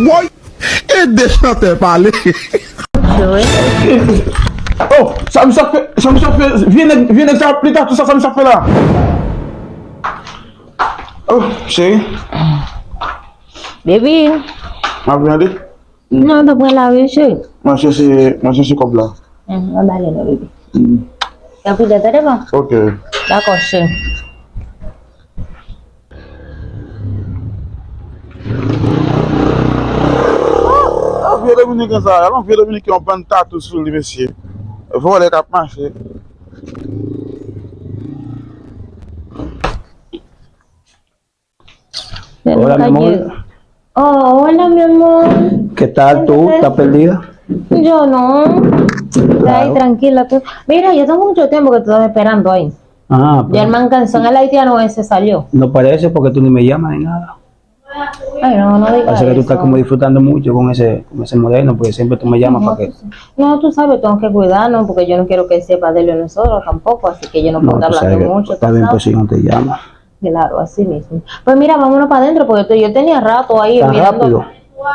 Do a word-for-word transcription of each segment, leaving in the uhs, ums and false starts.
Woy! Ede chantè pale. Joel, Oh, sa misye ap fè, sa misye ap fè, vye nèg, vye nèg sa, pita tout sa, sa misye ap fè la. Oh, cheri, baby, m ap gade. Non, t ap pral la wi, cheri. Mwen chèche, mwen chèche kòb la. Hmm, mwen bale non, bebe. Hmm. Nan pride, tande bon? Ok. Dakò, cheri. Oh, oh, vye Dominiken sa, alon vye Dominiken yon bann tatou sou li, mesye. Vòlè k ap mache. Hola, mi amor. Oh, hola, mi amor. ¿Qué tal tú? ¿Estás perdido? Yo no. Está ahí tranquila tú. Mira, yo tengo mucho tiempo que te estoy esperando ahí. Ah, pero. Ya el man cansó, el haitiano ese salió. No parece porque tú ni me llamas ni nada. Ay, no, no digas eso. Parece que tú estás como disfrutando mucho con ese, con ese moreno, porque siempre tú me llamas para que... No, tú sabes, tengo que cuidarnos, porque yo no quiero que él sepa de lo de nosotros tampoco, así que yo no puedo hablar mucho, tú sabes. No, tú sabes que está bien, pues, si no te llama. Claro, así mismo. Pues mira, vámonos para adentro, porque tú- yo tenía rato ahí mirando. Tan rápido.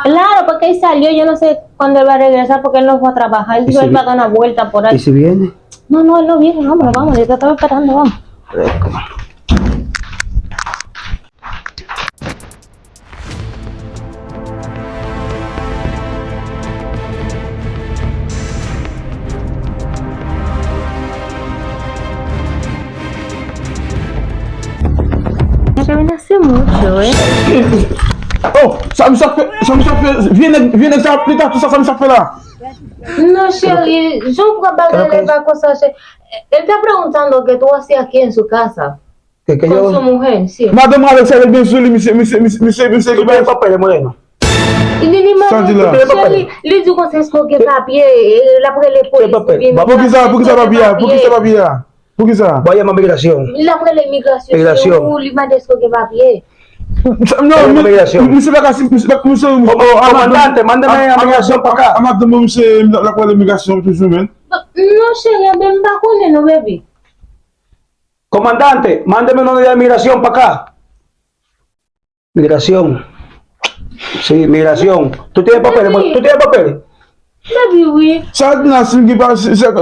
Claro, porque él salió, yo no sé cuándo él va a regresar, porque él no fue a trabajar. Él dijo, él va a dar una vuelta por ahí. ¿Y si viene? No, no, él no viene, vámonos, vámonos, yo te estaba esperando, vamos. Hace mucho, eh. Oh, sa misye ap fè, sa misye ap fè, vye nèg, vye nèg sa ap pita tout sa, sa misye ap fè la. Non, cheri, jan w pran bagay la, e pa konsa, cheri. Él está preguntando que tú hacías aquí en su casa. Con su mujer, sí. Madanm avèk sa, yo byen sou li, misye, misye, misye, misye, misye ki bay papè, mwen non. Li, li mande, cheri, li di konsa èske w gen papye, e, l ap rele polis, epi migrasyon, èske w gen papye? Poukisa, poukisa papye a? Poukisa papye a? Poukisa? Bon, y a migrasyon. L ap rele migrasyon, cheri, li mande èske w gen papye. Non, misye pa ka, misye pa, misye, komandante, mande mwen migrasyon pa ka. Madanm mwen, misye, l ap rele migrasyon toujou, men. Non, cheri, enben, m pa konnen non, baby. Comandante, mándeme uno de migración pa acá. Migración. Sí, migración. ¿Tú tienes papeles? ¿Tú tienes papeles? Baby, wi. Sa di la, si m gen pa, si, si, pa,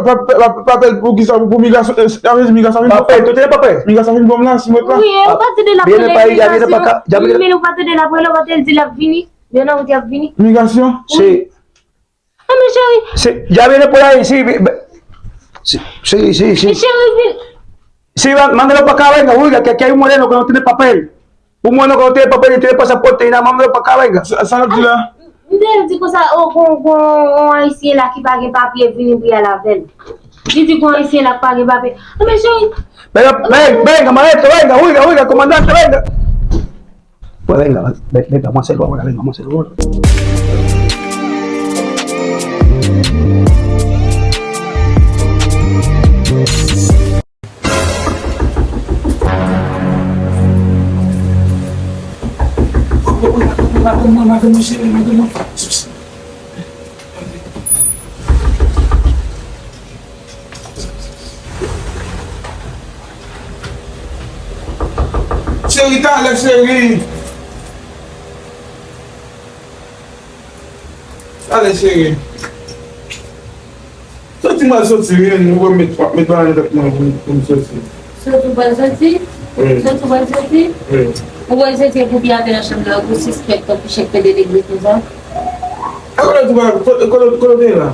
pa, pa, pa, papel pou ki sa, pou migrasyon, eh, sa vle di migrasyon vin bon. Papel, tú tienes papel? Migrasyon vin bon la, si mwen la. Wi, e ou pa tande l ap rele migrasyon. Wi, men ou pa tande l ap rele, ou pa tande l ap vini. Depi ou di ap vini. Migrasyon? Wi. Sí. Ah, men cheri. Se, ya viene por ahí, sí, ve- ve- sí, sí, sí, sí. Cheri, vin. Sí, va- mándalo para acá, venga, oiga, que aquí hay un moreno que no tiene papel. Un moreno que no tiene papel y tiene pasaporte y nada, mándalo para acá, venga. Sa, sa l ap di la? M te di konsa, o, gon, gon, on ayisyen la ki pa gen papye, vini pou y al avè l. Li di gon ayisyen la ki pa gen papye. Ah, men cheri. Venga, ven, venga, maestro, venga, oiga, oiga, comandante, venga. Pues venga, ve- venga, vamos a hacerlo ahora, venga, vamos a hacerlo ahora. Cheri, talè, cheri. Talè, cheri. Soti, m al soti, wi, nou wè met, met bagay nan tèt mwen pou, pou m soti. Soti, ou pral soti? Wi. Soti, ou pral soti? Wi. Ou pral soti epi w byen atè nan chanm nan, ou sispèk tankou chèk pede legliz konsa. A kote w, kote, kote, kote w te ye la?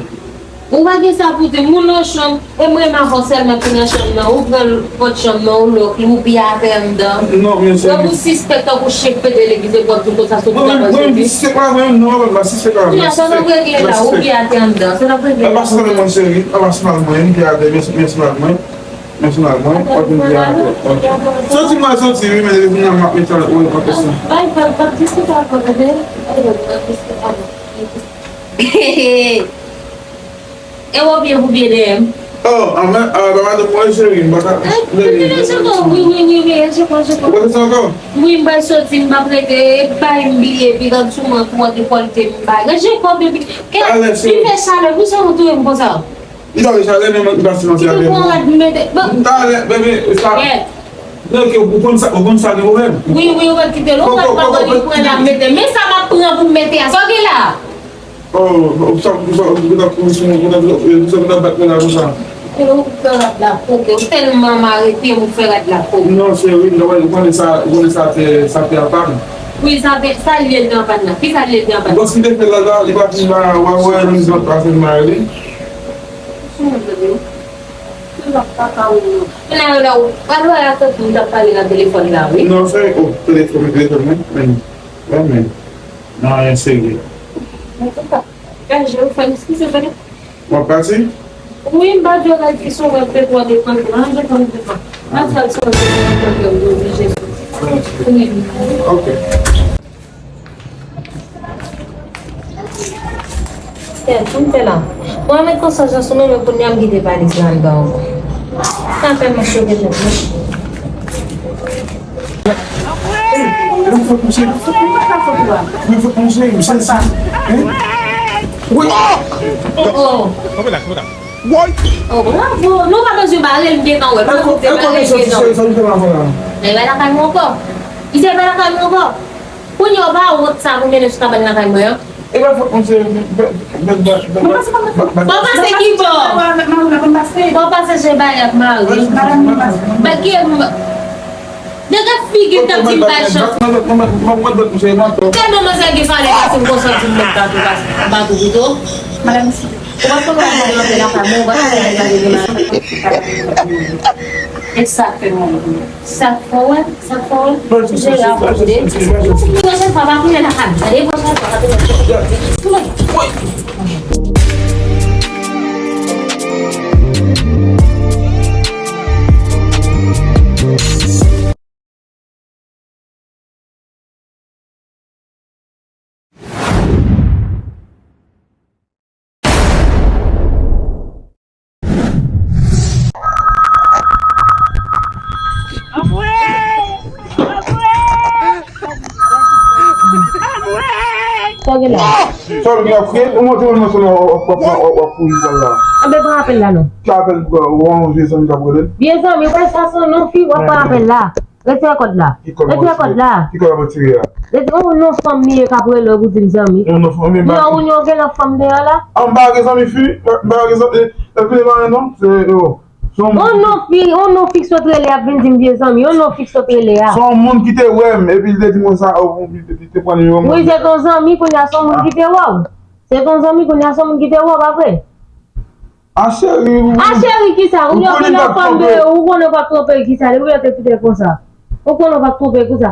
Ou pa gen sa pou di, moun nan chanm, e mwen m avè w sèlman ki nan chanm nan, ou pran pòt chanm nan, ou lòk li, ou byen atè anndan. Non, men se. Ou sispèk tankou chèk pede legliz, epi w ap di konsa soti, ou pral soti. Mwen menm, mwen menm, sispèk la, mwen menm, non, mwen pa sispèk la. Sa n ap regle la, ou byen atè anndan, sa n ap regle la. Al pase nan men mwen, cheri, al pase nan men mwen, m byen atè, men, men sou nan mwen. Men sou nan mwen, w ap vin byen atè. Soti, mwen soti, wi, men depi kounya m ap mete w nan pòt sa. Bay, pa, pa diskite avè l, tande? Ayo, pa diskite avè l. E w ap byen pou byen dèyè m. Oh, anmè, a, pa madanm mwen, cheri, m pa ka. Wi, wi, wi, wi, e Jekòb, Jekòb. Ou pa fè sa ankò? Wi, m pral soti, m p ap rete, e bay m bliye, epi gad sou mwen, pou w te kòlte m bay. Gad Jekòb, epi, kè, li fè chalè, pou sa w touye m konsa? Li pa fè chalè, men li pa silencé avè m. Talè, bebe, sa. Non, ke ou konn sa, ou konn sa gen pwoblèm. Wi, wi, ou pa kite l, ou pa, pa li pran la mete. Men sa m ap pran pou m mete a, sa w gen la? Oh, sa, sa, sa, sa, sa, sa, sa, sa, bat mwen la konsa. Ou fè rad la fo, ke ou tèlman mare pye m, ou fè rad la fo. Non, cheri, non, ou konnen sa, ou konnen sa te, sa te apa m. Wi, sa te, sa l ye l te apa m nan? Kisa l ye l te apa m? Bòs ki te fè l la, la, li pa fin mare, wè, wè, li pa fin mare li. Kounya yo la, ou pral wè ak tout moun k ap pale nan telefòn la, wi. Non, se, oh, telefòn, telefòn, men, men, men, men. Nan anyen serye. Men, se sa. Gaje, ou fè m eskize, tande. W ap pati? Wi, m pa di w rete sou wèb de twa de tan, de tan, de tan. M ap fè l sou wèb de twa de tan, oblije soti. Ok. Kè, sa m fè la? Mwen met konsa jan sou mwen, men kounye a m kite valiz la anndan ankò. Sa fè m choke tèt mwen. Nan fòt misye, nan fòt misye, misye sa. Hein? Wi. Oh, oh. Kanpe la, kanpe la. Woy! Oh, bravo! Nou pa bezwen bare l, m gentan wè. Mwen koute bare l gentan. Sa nou fè avan la? Li bay lakay mwen ankò. Li se bay lakay mwen ankò. Kounye a w pa wont sa pou mennen sou kabann lakay mwen an? E pa fòt mwen se. Bon, pase ki bò? Bon, pase se bay ak mari. Ba ki. Gade figi l t ap di m bay chans. Tèlman manzè gen valè pase m konsa di m met bato pase bato pito. Ou pa t konn wè mwen rantre lakay mwen, ou pa t konn wè gade de mari. E sa k fè mwen. Sa k fè w wè, sa k fè w wè. Jere a pou de. Pwochèn fwa pa tounen lakay mwen. Tande, pwochèn fwa pa tounen. Tounen. Sa w gen la? Sa w gen la? Ou monte yon nan sèlman w ap kouri pral la. Anben, pran apèl la non. Ki apèl? Ou yon vye zanmi k ap rele? Vye zanmi, ou pa sa son non fi, w ap pran apèl la. Retire kòd la. Retire kòd la. Ki kòd ap retire a? Retire, ou non fanm li ye k ap rele w pou di m zanmi. Ou non fanm li. Yo, ou non gen lòt fanm deyò la? An m pa gen zanmi fi, m pa gen zanmi, e, e, pile pa non, se, yo. On non fi, on non fi k sot rele ap vin di m vye zanmi, on non fi k sot rele a. Se yon moun ki te wè m, epi li te di mwen sa, oh, li te, li te pran nimewo m. Wi, se ton zanmi, kounye a se yon moun ki te wè w. Se ton zanmi, kounye a se yon moun ki te wè w, pa vre? A cheri, ou. A cheri, kisa? Ou konnen w pa t twonpe, ou konnen w pa t twonpe, kisa? Depi lè w te kite l konsa. Ou konnen w pa t twonpe konsa.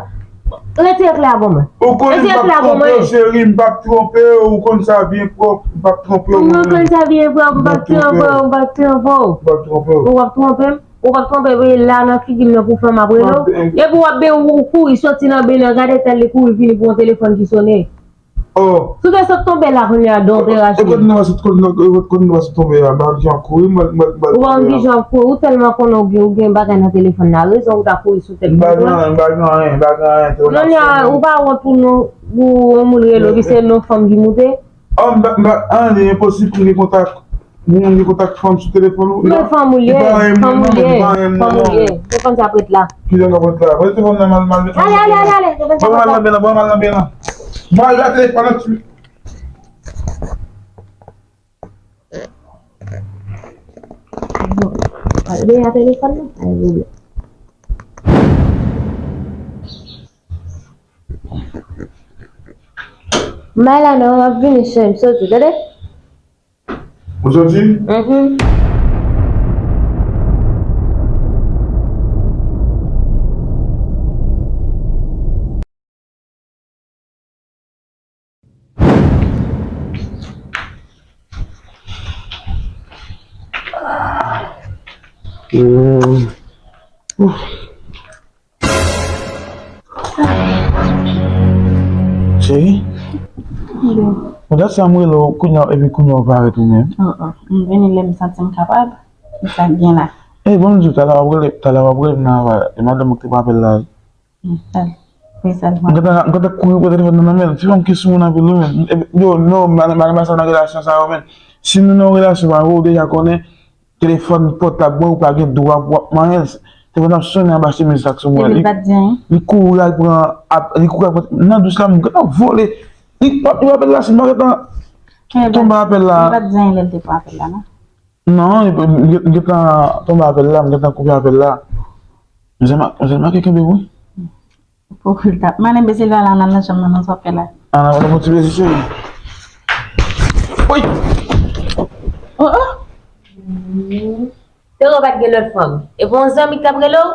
Retire klè a ban mwen. Ou konnen m pa t twonpe w, cheri, m pa t twonpe w, ou konn sa byen pwòp, m pa t twonpe w. Mwen konn sa byen pwòp, m pa t twonpe w, m pa t twonpe w. M pa t twonpe w. Ou p ap twonpe m, ou p ap twonpe m, e la nan figi m nan pou fè m ap rele w. Epi w ap ben ou kouri soti nan ben nan, gade tèl li kouri vini pou yon telefòn ki sonnen. Oh. Si w te sot tonbe la kounye a, dan w te rache. E kote nou pa sot, kote nou, kote nou pa sot tonbe a, m pa konn kijan w ap kouri, m, m, m, ou pa konn kijan w ap kouri, ou tèlman konnen w gen, ou gen bagay nan telefòn la, rezon ou ta kouri sou tèt moun. M pa gen anyen, m pa gen anyen, m pa gen anyen. Kounye a, ou pa wont pou non, pou yon moun rele w, epi se non fanm ki moute. Oh, m pa, m pa, anyen enposib pou m gen kontak. Moun gen kontak fanm sou telefòn ou? Men fanm ou l ye, fanm ou l ye, fanm ou l ye. Telefòn sa prèt la. Ki jan sa prèt la? Prèt telefòn nan mal, mal. Ale, ale, ale, ale. Telefòn sa prèt la. Ban m al nan ben nan, ban m al nan ben nan. Ban m al nan telefòn nan. Ale, ale, telefòn nan. Ale, ale. M bay la non, m ap vini, cheri, m soti, tande? Ou soti? Mhm. Cheri? Wi. Mwen dat sa m rele w kounye a, epi kounye a w parèt ou menm. Oh, oh. M vini lè m santi m kapab. E sa k gen la? E bon, m di w, talè w ap rele, talè w ap rele m nan, e madanm ou k te pran apèl la, wi. Hmm, talè. Wi, talè. M gentan, m gentan kouri pran telefòn nan nan men l. Ti fanm ki sou moun anpil, wi, men. Epi, yo, non, madanm sa nan relasyon sa yo, men. Si nou nan yon relasyon, pa vre, ou deja konnen, telefòn pòtab mwen, ou pa gen dwa pou w ap manyen l. Telefòn ap sonnen anba chemiz sa k sou mwen. Epi l pa t di anyen? Li kouri al pran, ap, li kouri al pran, nan douch la, m gentan vole. Li p ap, li p ap lage la, si m pa gentan tonbe apèl la. Li pa t di anyen lè l te pran apèl la, non? Non, li p, m gen-, m gentan tonbe apèl la, m gentan koupe apèl la. Mizè ma-, mizè make kenbe wi. Poko l t ap. Mwen, enbesil la, la, nan, nan chanm nan, nan sa w ap fè la. A, nan, nan, nan, ti bezi, cheri. Woy! Oh, oh! Pero pa t gen lòt fanm. E pa yon zanmi k t ap rele w?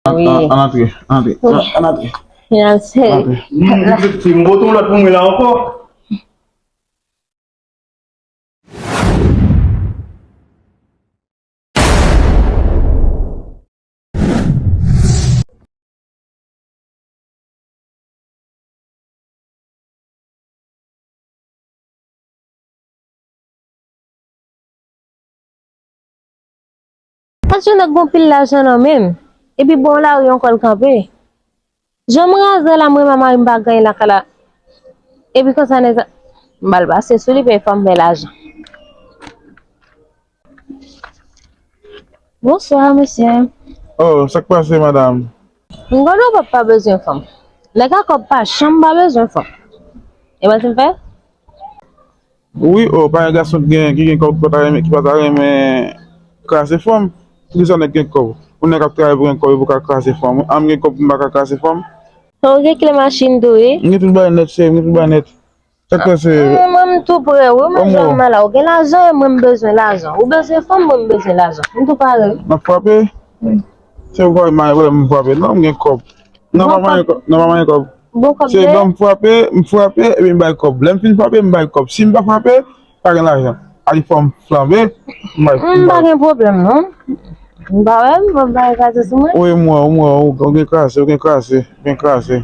An, wi. An, an antre, an antre. Wi. An, an antre. Finanse. An antre. Hmm, pitit fi, m pote yon lòt pou mwen la ankò. Paske nèg gon pil lajan nan men l. Epi bon lari ankò l kanpe. Jan m raze la, m renmen mari m pa gen lakay la. Epi konsa nèg sa, m ba l pase sou li, peye fanm fè lajan. Bonswa, mesye. Oh, sa k pase, madanm? M konnen w p ap pa bezwen fanm. Nèg a kòb pa janm pa bezwen fanm. E mwen ki m fè? Wi, oh, pa gen gason ki gen, ki gen kòb ki pa ta renmen, ki pa ta renmen kraze fanm. Poukisa nèg gen kòb? Yon nèg k ap travay pou gen kòb, li pou ka kraze fanm. An, m gen kòb pou m pa ka kraze fanm. Ou gen kle machin tou, wi? M gen tout bagay nèt, cheri, m gen tout bagay nèt. Sa k pase? Mwen, mwen, m tou prè, wi, mwen, jan mwen la. Ou gen lajan, e mwen, m bezwen lajan. Ou bezwen fanm, mwen, m bezwen lajan. M tou pare, wi. M ap frape? Wi. Se ou pa mare, m frape. Non, m gen kòb. Non, pa mare kòb. Non, pa mare kòb. Bon kòb. Se ban m frape, m frape, epi m bay kòb. Lè m fin frape, m bay kòb. Si m pa frape, pa gen lajan. Ali fò m flanbe, m bay, m bay. M pa gen pwoblèm, non. M pa wè, m pa bay kraze sou mwen. Wi, m wè, m wè, ou gen kraze, ou gen kraze, ou gen kraze.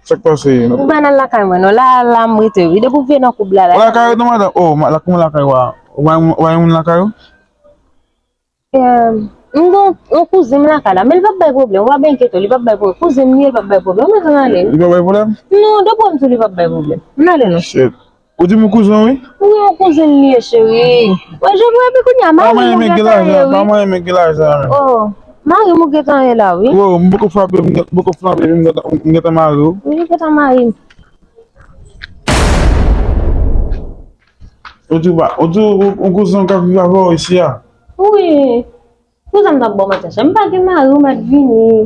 Sa k pase? Ou pa nan lakay mwen, non. La, la, m rete, wi. Depi w vye nan koub la, la. Ou lakay ou, non, madanm? Oh, ma-, la, kòman lakay ou a? Ou pa gen, ou pa gen moun lakay ou? Eh, m gon yon kouzin m lakay la, men li p ap bay pwoblèm, ou pa byen enkyete w, li p ap bay pwoblèm. Kouzin m li ye, li p ap bay pwoblèm, ou mèt ann ale. Li p ap bay pwoblèm? Non, depi w wè m di w li p ap bay pwoblèm. Ann ale non. Shit. Ou di m yon kouzin w, wi? Wi, yon kouzin li ye, cheri. Wè, jodi epi kounye a, mari m ou gentan ye, wi. Pa mwen menm gen lajan, pa mwen menm gen lajan, men. Oh, mari m ou gentan ye la, wi. Wi, m poko frape, m gen-, m poko frape, m gentan, m gentan mare w. Wi, ou gentan mare m. Ou di w pa, ou di w, yon kouzin w k ap viv avè w isi a? Wi. Pou sa m t ap ba w manti, chè. M pa gen mari, ou mèt vini.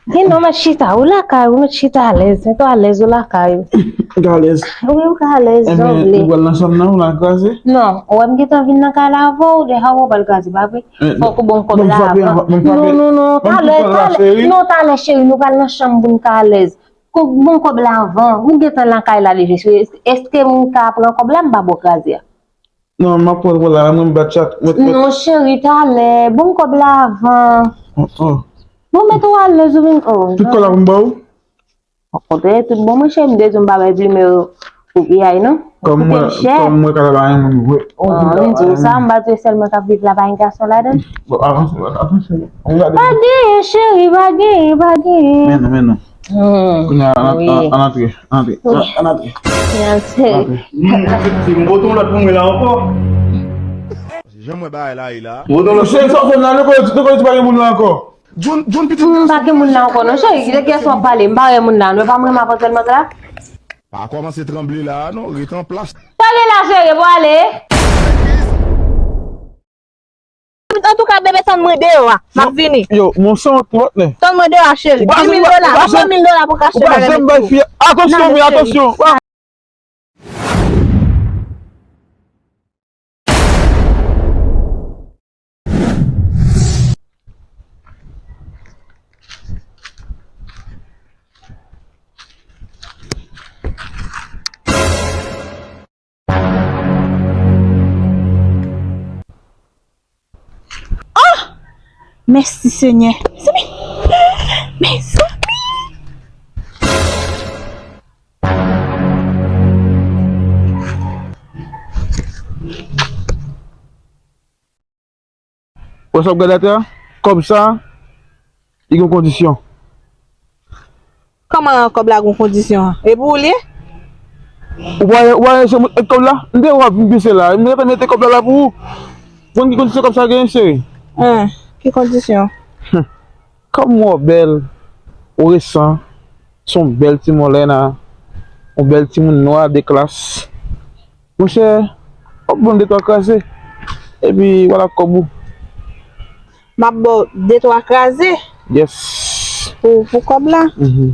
Vin non, mèt chita. Ou lakay, ou mèt chita alèz. Mèt ou alèz, ou lakay ou. Ou ka alèz. Wi, ou ka alèz, jan w vle. Ou pral nan chanm nan, ou la kraze? Non, ou wè m gentan vin nan kay la avè w, deja ou pral kraze, pa vre? Fòk ou ban m kòb la avan. Non, non, non, talè, talè. Non, talè, cheri, nou pral nan chanm pou n ka alèz. Ban m kòb la avan. Ou gentan lakay la deja, cheri. Èske m ka pran kòb la, m pa ba w kraze a? Non, m ap pran kòb la, mwen m bat chat. Non, cheri, talè. Ban m kòb la avan. Oh, oh. Bon, mèt ou alèz, ou vin, oh. Tout kòb la pou m ba w? Okontrè, tout bon, monchè, m te di w m pa bay plimen yo pou piyay, non. Kòm mwen, kòm mwen ka la pa gen moun vre. An, m di w sa, m pa di w sèl mwen k ap viv la, pa gen gason ladan. Bon, avanse, avanse. Pa genyen, cheri, pa genyen, pa genyen. Men non, men non. Kounye a, an, an, an antre, an antre. An antre. An antre. M pote yon lòt pou mwen la ankò. Jan mwen bagay la ye la. Cheri, sa w fè m la, nou konnen, nou konnen pa gen moun la ankò. John, John pitit. M pa gen moun la ankò non, cheri. De kiyès w ap pale? M pa wè moun la non, e pa mwen m ap antre nan la. Pa kòmanse tranble la non, ret an plas. Sa gen la, cheri, pou ale. Antouka, bebe, tann mwen deyò a. M ap vini. Yo, mon san twòp, ne. Tann mwen deyò a, cheri. Di mil dola. Ou pa janm bay fi. Atansyon, wi, atansyon. Oh! Mèsi, Senyè. Mezanmi! Mezanmi! Wè sa w ap gade atè a? Kòb sa, li gen kondisyon. Kòman kòb la gen kondisyon an? E pou ou l ye? Ou pa, ou pa se mwen k kòb la? M te wè w ap vin pise la. M te mete kòb la la pou ou. Konn ki kondisyon kòb sa genyen, cheri? Hen, ki kondisyon? Kòm ou bèl, ou resan, se yon bèl ti mòlèna, yon bèl timoun nwa de klas. Monchè, w ap ban m de twa kraze. Epi, vwala kòb ou. M ap ba w de twa kraze? Yes. Pou, pou kòb la? Mhm.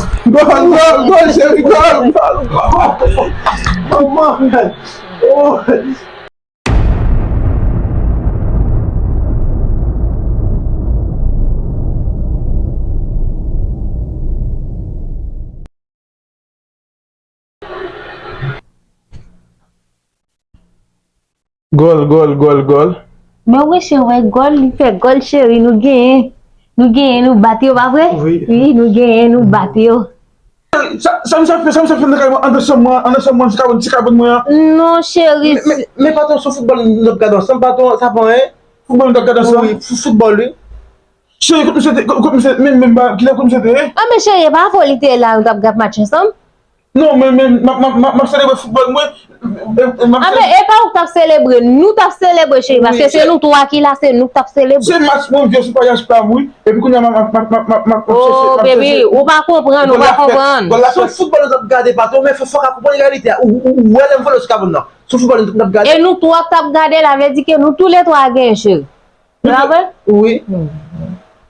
Gòl, gòl, gòl, cheri, gòl, gòl, gòl. Manman. Oh. Gòl, gòl, gòl, gòl. Men wi, cheri, wè gòl, li fè gòl, cheri, nou genyen. Nou genyen, nou bat yo, pa vre? Wi. Wi, nou genyen, nou bat yo. Sa, sa misye ap fè, sa misye ap fè nan kay mwen, anndan chanm mwen, anndan chanm mwen, sou kabann, sou kabann mwen an. Non, cheri. Men, men, men patwon, se foutbòl nou t ap gade ansanm, patwon, sa pa anyen. Foutbòl nou t ap gade ansanm? Wi, fou-, foutbòl, wi. Cheri, kot misye te, kot, kot misye, men, men, ba, kilè kot misye te ye? Ah, men cheri, e pa fò li te la, nou t ap gade match ansanm. Non, men, men, m ap, m ap, m ap, m ap selebre foutbòl mwen. E, e, m ap... Ah, men, sele- e pa ou k t ap selebre, nou t ap selebre, cheri, paske se nou twa ki la, se nou k t ap selebre. Se match mwen, m vye sou payaj pa m, wi. Epi kounye a, m ap, m ap, m ap, m ap, m ap, m ap chèche, oh, m ap baby, chèche. Ou pa konprann, ou pa konprann. Gòl la fèt. Se foutbòl nou t ap gade, patwon, men fò, fò w ka konprann reyalite a. Ou, ou, ou wè lè m vole sou kabann nan. Se foutbòl nou t ap gade. E nou twa k t ap gade la, vle di ke nou toulètwa genyen, cheri. Bravo. Wi.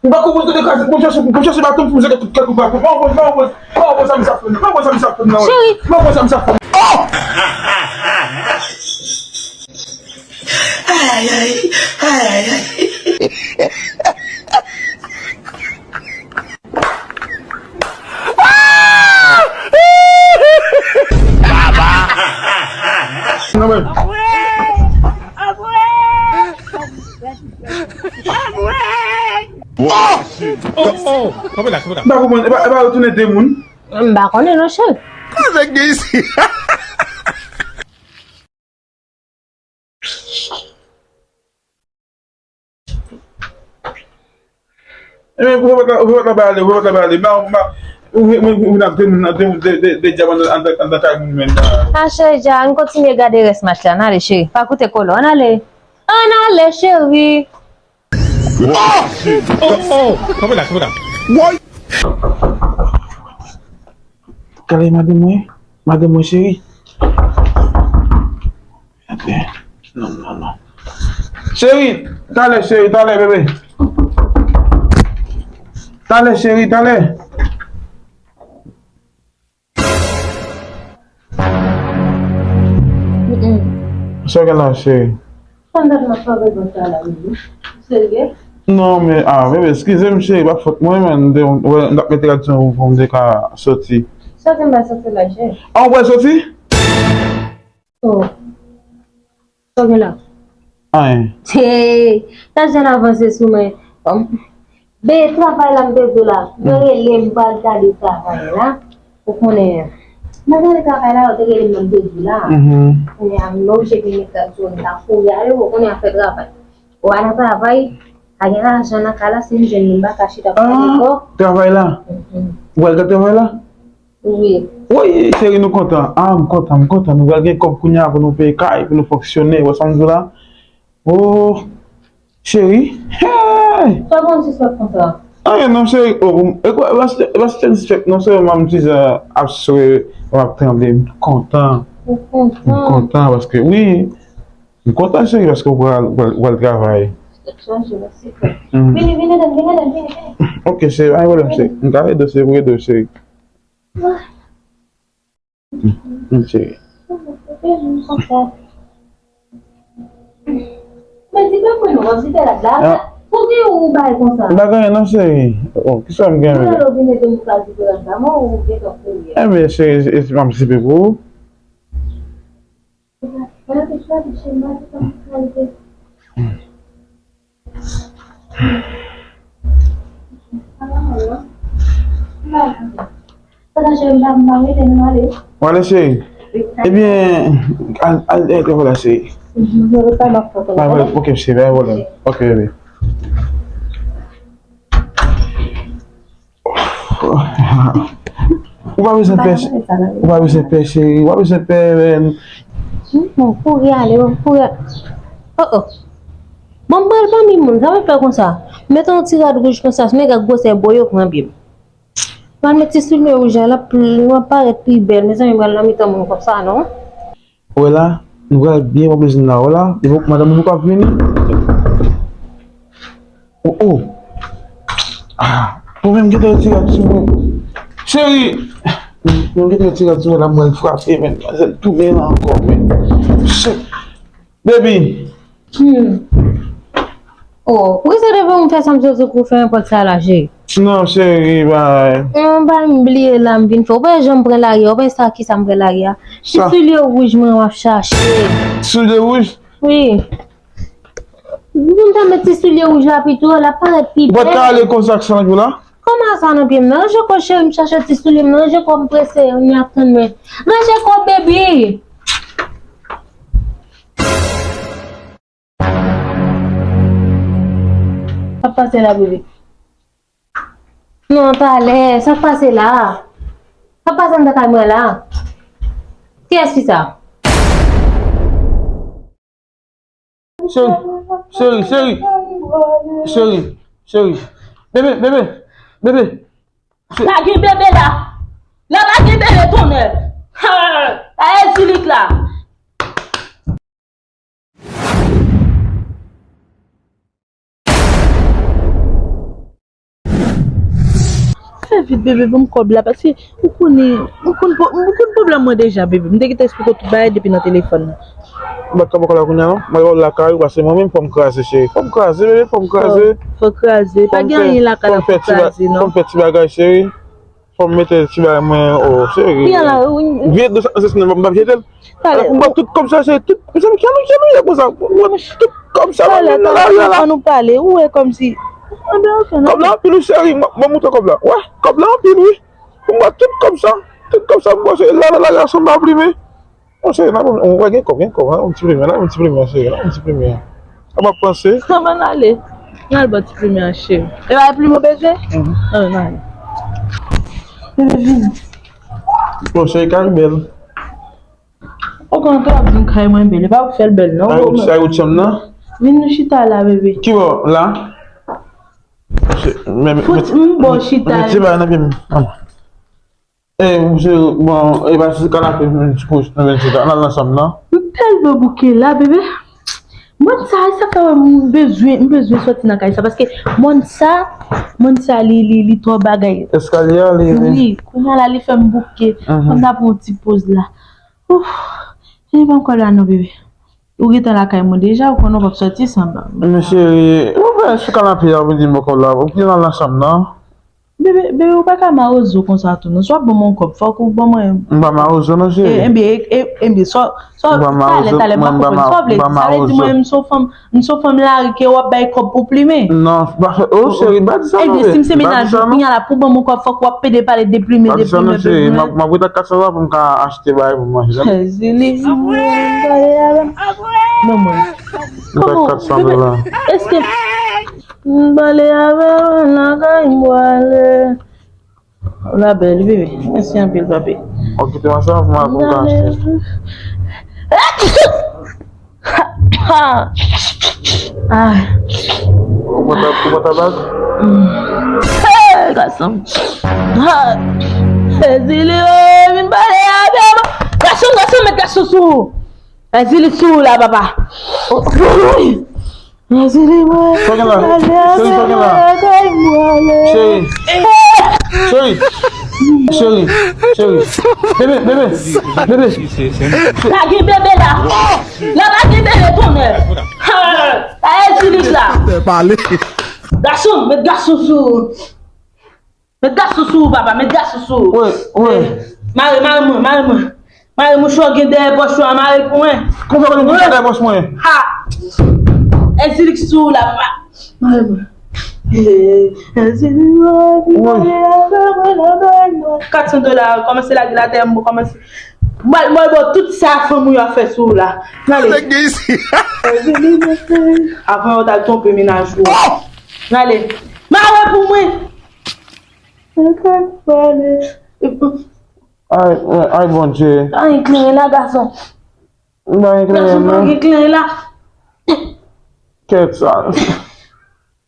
M pa konprann kote kraze, bon, chèche, bon, chèche baton pou m jete tout kèk ou pa konprann. M pa konprann, m pa konprann sa misye ap fè m nan. M pa konprann sa misye ap fè m nan. Cheri. M pa konprann sa misye ap fè m nan. Oh! Ay, ay, ay, ay, ay. Baba! Non, men. Oh! Oh, oh! Kanpe la, kanpe la. M pa konprann, e pa, e pa yo tounen de moun? M pa konnen non, cheri. Kòman nèg gen isi? Ebyen, ou pa ta, ou pa ta ba ale, ou pa ta ba ale. Ma, ma, Ou vin ap de moun nan, de, de, de, de dyab anndan, anndan, anndan kay moun menm nan. A, cheri, dja, ann kontinye gade rès match la. Ann ale, cheri. Pa koute kolo. Ann ale. Ann ale, cheri. Oh! Oh! Kanpe la, kanpe la. Gade madanm mwen. Madanm mwen, cheri. Ok. Non, non, non. Cheri, talè, cheri, talè, bebe. Talè, cheri, talè. Mm-mm. Sa w gen la, cheri? Fanm dat m ap fè avèk zòt sa la, wi. Serye? Non, men, ah, bebe, eskize m, cheri, pa fòt mwen, men, m te, m, wè, m t ap mete rad sou mwen pou m te ka soti. Soti, m pa soti la, cheri. Ah, ou pral soti? Oh. Sa w gen la? Anyen. Hey, sa jan avanse sou mwen. Be, travay la m te di w la. Yo rele m pral gade travay la. Ou konnen, mwen gade travay la, yo te rele m nan m te di w la. Mhm. Kounye a, m oblije vin met rad sou mwen, m ta kouri ale, ou konnen afè travay. Ou al nan travay, pa gen lajan nan kay la, si m jwenn li, m pa ka chita pou m pale kò. Travay la? Mhm. Ou al gade travay la? Wi. Woy, cheri, nou kontan. Ah, m kontan, m kontan. Nou pral gen kòb kounye a pou nou peye kay, pou nou fonksyone. Wè sa m di w la? Oh, cheri. Hey! Sa konn si sòt konsa? Anyen non, cheri. Oh, e kwa, e pa se, e pa se tènis fèt non, cheri, m ap di sa ap swe, m ap tranble. M kontan. Ou kontan? M kontan paske, wi. M kontan, cheri, paske w pral, w pral, w pral travay. Tèt chaje, mèsi frè. Mhm. Vini, vini, vini, vini, vini. Ok, cheri, pa gen pwoblèm, cheri. M ka ede w, cheri, pou ede w, cheri. Ah. Mm, cheri. Men di pa mwen non, w ap di pè rad la. Ah. Pou ki ou bay konsa? M pa gen anyen non, cheri. Oh, kisa m gen? Mwen lè w vin ede m ka di pè rad la, mwen ou gentan kouri. Enben, cheri, e, e, m ap zipe pou ou. Wale, cheri. Ebyen, al, al, al, al, wala, cheri. Wale, ok, cheri, pa gen pwoblèm. Ok, bebe. Ou pa bezwen pè, ou pa bezwen pè, cheri. Ou pa bezwen pè, men. Bon, kouri ale, bon, kouri ale. Oh, oh. Bon, m pral pami moun, sa mwen fè konsa. Mete yon ti rad wouj konsa, si nèg ak gwosè bo yo pran pye m. Pral met ti soulye wouj la, l ap, l ap parèt pi bèl. Mezanmi, pral nan mitan moun konsa, non? Ou wè la, nou pral byen pran plezi n la, ou wè la, depi madanm nou p ap vini. Oh, oh. Ah, mwen menm gentan retire rad sou mwen. Cheri, mwen gentan retire rad sou mwen la, mwen frape, men, manzèl tounen la ankò, men. Shit. Baby. Hmm. Oh, poukisa depi m fè sa m soti kou fè nenpòt sa la, cheri? Non, cheri, bay. Yon bagay m bliye la, m vin fè. Ou pa janm pran lari a, ou pa sa ki sa m pran lari a. Ti soulye wouj mwen w ap chache. Ti soulye wouj? Wi. M ta met ti soulye wouj la pito, l ap parèt pi bèl. Ou pa t ka ale konsa ak sa nan pye w la? Kòman sa nan pye m nan? Ranje kò w cheri, m chache ti soulye m nan, ranje kò w m prese, yon nèg ap tann mwen. Ranje kò w baby! Sa k pase la, bebe? Non, talè, sa k pase la? Sa k pase anndan kay mwen la? Kiyès ki sa? Cheri, cheri, cheri, cheri, cheri. Bebe, bebe, bebe. Lage bebe la. La lage bebe tonnè. Ha! Lage zilik la. Fè vit, bebe, ban m kòb la, paske ou konnen, ou konn, ou konn pwoblèm mwen deja, bebe. M te gentan esplike w tout bagay depi nan telefòn nan. M pa t ka pran kòb la kounye a, non. M al ba w lakay ou, paske mwen menm, fò m kraze, cheri. Fò m kraze, bebe, fò m kraze. Fò, fò kraze. Pa gen anyen lakay la pou kraze, non. Fò m fè ti bagay, cheri. Fò m mete ti bagay mwen, o, cheri. Kounye a la, wi. Vye dlo sa nan sèsnen, m ap jete l. Talè, m pran tout kòb sa, cheri, tout, mezanmi, ki jan nou, ki jan nou ye konsa? M pran tout kòb sa, mwen menm nan lari a la. Talè, talè, ann nou pale, ou wè kòmsi. Kòb la anpil, wi, cheri, m ap, m ap montre kòb la. Wè, kòb la anpil, wi. M pran tout kòb sa, tout kòb sa, m pran, cheri, la nan lari a, sanble a plimen. Monchè, n ap, ou wè gen kòb, gen kòb, n ap yon ti plimen, n ap yon ti plimen, cheri, n ap yon ti plimen. Sa m ap panse. Sa bann ale. N al bò ti plimen an, cheri. E pa plimen w bezwen? Mhm. An, n ale. Bebe, vin. Bon, cheri, kay bèl. Ou konn antre w ap di m kay mwen bèl. E pa ou k fè l bèl, non. Kay ou, kay ou chanm nan? Vin nou chita la, bebe. Ki bò? La? Men, men, men, men ti bagay nan pye m. E, misye, bon, e pa sou kanape, men ti kouch, nou vin chita. Ann al ansanm, non? M tèlman bouke la, bebe. Mòn sa, e sa fè m bezwen, m bezwen sòti nan kay sa, paske mòn sa, mòn sa, li, li, li twò bagay. Eskalye a, li, li. Wi, kounye a la, li fè m bouke. Fò m ta pran yon ti poz la. Ouf, e pa ankò la non, bebe. Ou gentan lakay mwen deja, ou konnen w p ap sòti san ban m. Men cheri, ou fè sou kanape a, ou vin di m ankò la, ou vin al nan chanm nan. Bebe, bebe, ou pa ka mawozo konsa tou non. Si w ap ban m yon kòb, fòk ou ban mwen. M pa mawozo non, cheri. E, enben, e, e, enben, sa, sa, talè, talè, m pa konprann. Sa w vle di? Sa vle di mwen menm, m se yon fanm, m se yon fanm lari ke w ap bay kòb pou plimen? Non, pa fè, oh, cheri, pa di sa non. Enben, si m se mennaj ou, kounye a la, pou ban m yon kòb, fòk w ap pede pale de plimen, de plimen, de plimen. M ap, m ap ret ak kat san dola pou m ka achte bagay pou m manje. Zili, pale avè m. Non, mwen. Kòman? Kat san dola. Èske M pale avè w lakay m pwale. La bèl, bebe. Mèsi anpil, papi. Ok, te mwen sa, mwen, mwen ka achte. Ah. Ou pran ta-, ou pran tabak? Hey, gason. Ah. Ezili, oh, vin pale avè m. Gason, gason, met gason sou ou. Ezili sou ou la, papa. Ezili, mwen. Sa gen la? Cheri, sa gen la? Cheri. Cheri. Cheri. Cheri. Bebe, bebe. Bebe. Lage bebe la. La lage bebe, tonnè. Ha! Sa Ezili la. Pale. Gason, met gason sou ou. Met gason sou ou, papa, met gason sou ou. Wi, wi. Eh, mare, mare mwen, mare mwen. Mare mouchwa w gen dèyè pòch ou a, mare pou mwen. Konsa w gen dèyè pòch mwen? Ha! Ezili sou ou la, papa. Mare mwen. Eh, Ezili, mare avè mwen nan bagay mwen. Kat san dola, kòmanse lage l atè, m kòmanse. Mwen, mwen, bon, tout sa fanm ou yo ap fè sou ou la. N ale. Ezili, mete. Avan yo t al twonpe mennaj ou. N ale. Mare pou mwen. Ay, ay, Bondye. Pa gen kleren la, gason. M pa gen kleren, non. Gason, pa gen kleren la. Kèt sa.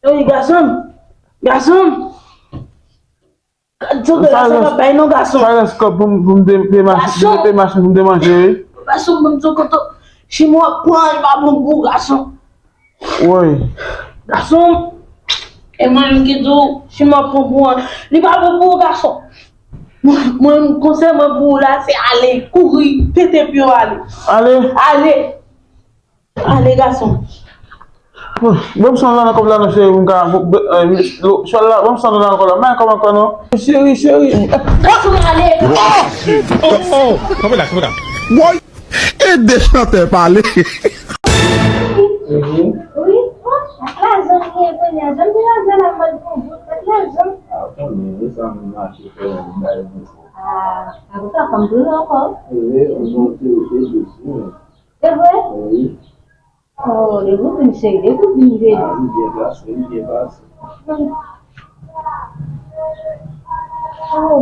Ey, gason. Gason. Sa rès, sa pa bay non, gason. Sa rès kòb pou m, pou m de, de machin, de machin pou m de manje, wi. Gason, ban m di w kote. Chimè w ap pran, li pa bon pou ou, gason. Woy. Gason, e mwen menm ki di w, chimè w ap pran pou an, li pa bon pou ou, gason. Mwen, mwen, konsèy mwen pou ou la, se ale, kouri, pete pye w ale. Ale? Ale. Ale, gason. Bon, ban m san dola nan kòb la non, cheri, pou m ka, chwal la, ban m san dola nan kòb la, m pa gen kòb ankò non. Cheri, cheri. Gason, ale. Oh, oh, kanpe la, kanpe la. Woy. E de chantè pale. Wi, bon, ak lajan m ye kounye a. Jan m te lajan la, mwen pou bout, ak lajan. A, ou konnen, e sa m mache fè bay mwen. A, a konsa, fanm tou non ankò. Wi, ou son ti ou te dous, wi. Se vre? Wi. Oh, depi w vin cheri, depi w vin vre. A, li byen pase, li byen pase. Oh,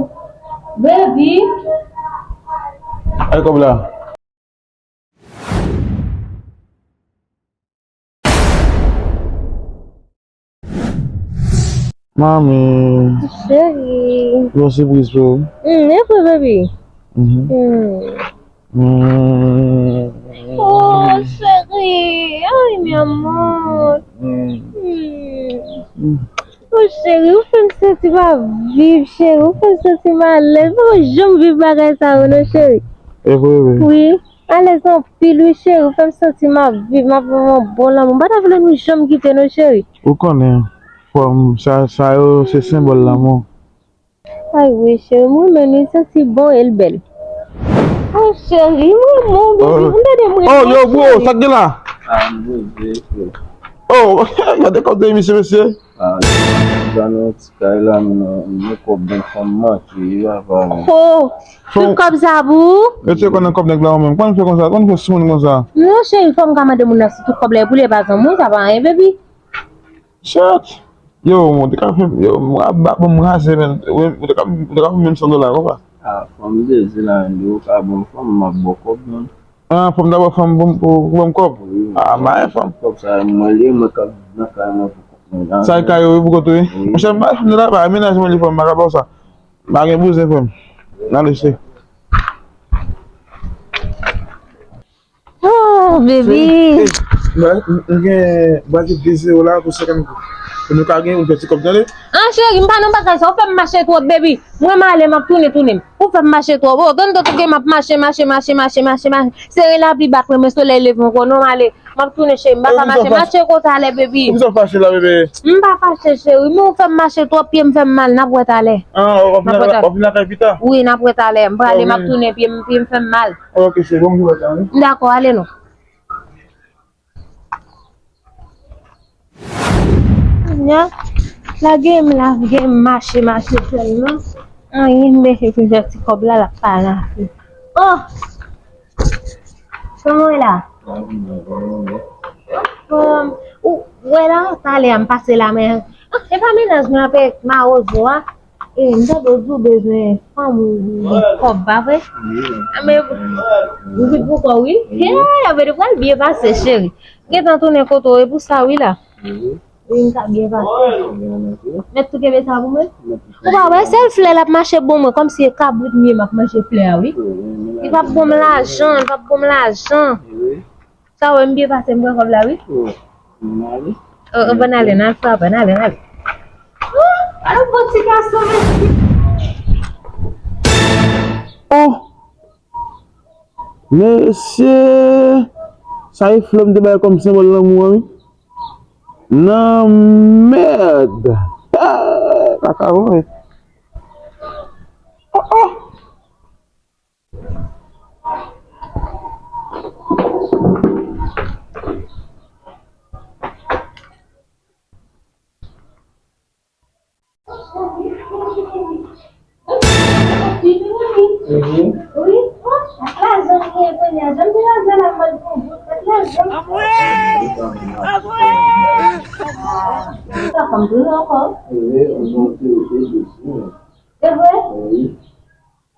baby. Ay, kòb la. Mami. Cheri. Yon sipriz pou ou. Mm, e vre, baby. Mhm. Mm. Mm. Oh, cheri. Ay, mi amor. Mm. Mm. Mm. Oh, cheri, ou fè m santi m ap viv, cheri. Ou fè m santi m alèz. M poko janm viv bagay sa yo, non, cheri. E vre, wi. Wi. Alèz anpil wi cheri, ou fè m santi m ap viv, m ap viv yon bon lanmou. M pa ta vle nou janm kite non cheri. Ou konnen, fò m, sa, sa yo se senbòl lanmou. Ay wi cheri, m renmen nou, li santi bon e l bèl. Oh cheri, m renmen w, baby. M tande m renmen w, cheri. Oh, yo, bro, sa k gen la? Ah, m reve, frè. Oh, gade kòb de misye, mesye. Ah, m nan yon ti kay la, m nan, m nan kòb bank, fanm manke, wi, papa. Oh, tout kòb sa pou ou? Yo te konnen kòb nèg la ou menm. Kòman fè konsa? Kòman fè sou moun konsa? Non, cheri, fò m ka mande moun nan si tout kòb la e pou li, e pa zanmi w, sa pa anyen, baby. Shit. Yo, mwen te ka fè, yo, mwen ap ba pou m raze, men. Ou te ka, ou te ka fè menm san dola, konpa. Ah, fanm dezi la, menm, ou ka bon fanm, m ap bò kòb, non. Ah, fanm dabò fanm pou, pou, pou ban m kòb. Wi, ah, m pa gen fanm. Kòb sa, mwen li, mwen k ap nan kay mwen pou kont mwen la. Sa e kay ou, wi, pou kont ou, wi. Wi. Monchè, m pa gen fanm nan laba, menaj mwen li fanm, m pa ka ba w sa. M pa gen bouzen, frè m. Nan lese. Oh, baby. M gen bati de zewo la pou senkant goud. Pou nou ka gen yon peti kòb, tande? Ah, cheri, m pa nan bagay sa. Ou fè m mache twòp, baby. Mwen m ale, m ap tounen, tounen. Ou fè m mache twòp. Oh, tande, tande, m ap mache, mache, mache, mache, mache, mache. Sere lapli bat mwen, men solèy leve ankò. Non, m ale. M ap tounen, cheri. M pa ka mache. Mache konsa talè, baby. Poukisa w fache la, bebe? M pa fache, cheri. Men ou fè m mache twòp, pye m fè m mal. N ap wè talè. Ah, w ap vin lakay pita? Wi, n ap wè talè. M prale, m ap tounen, pye m, pye m fè m mal. Ok, cheri, bon, m wè talè. Dakò, ale non. Nya, lage m, lage m mache, mache sèlman. Anyen, m mete plizyè ti kòb la, l ap pa nan afè. Oh! Kòman w ye la? Bon, ou wè la, talè a m pase la, men, ah, e pa menaj mwen ap mawozo a. E, m tande w di w bezwen fanm ou gen kòb, pa vre? Wi. Anben, ou vin pou kò w, wi. Hey, anben, nou pral byen pase, cheri. Gentan tounen kote w, e pou sa, wi, la. Wi. Wi, m ka byen pase. Mèt tou kenbe sa pou mwen. Ou pa wè, sèl flè l ap mache bon mwen, kòmsi e kabrit m ye, m ap manje flè a, wi. Li p ap bon m lajan, li p ap bon m lajan. Sa w wè m byen pase, m pran kòb la, wi. Oh, oh, bon, ale, n al frape, n ale, n ale. Oh, alò, bon ti gason, mèsi. Oh! Mesye! Sa e flè m te bay kòm senbòl lanmou an, wi. Nan mèd! Ah, kaka, wi. Oh, oh! E vre?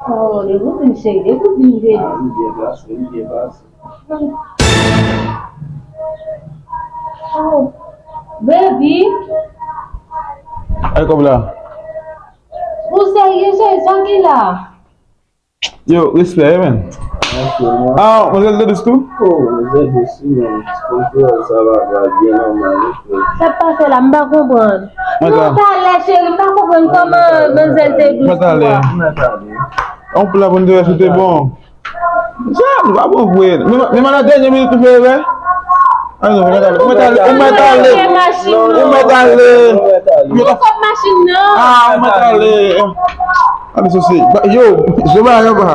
Oh, depi w vin cheri, depi w vin vini. Ah, m byen pase, m byen pase. Oh, baby. Ay, kòb la. Ou serye, cheri, sa ki la? Yo, respè, wi, men. Ah, manzèl te dous tou? Oh, manzèl dous, wi, men. Konprann sa va, va byen nòmal, wi, frè. Sa k pase la, m pa konprann. Non, talè, cheri, m pa konprann kòman manzèl te dous tou a. Mwen talè. On pla pou n te wè si te bon. Sa, nou pa bon vre. Men, men nan dènye minit nou fè erè. Ah non, ou mèt ale, ou mèt ale, ou mèt ale. Ou mèt ale. Yo, kòb machin nan. Ah, ou mèt ale. Gade sesi. Yo, je ba, je ba.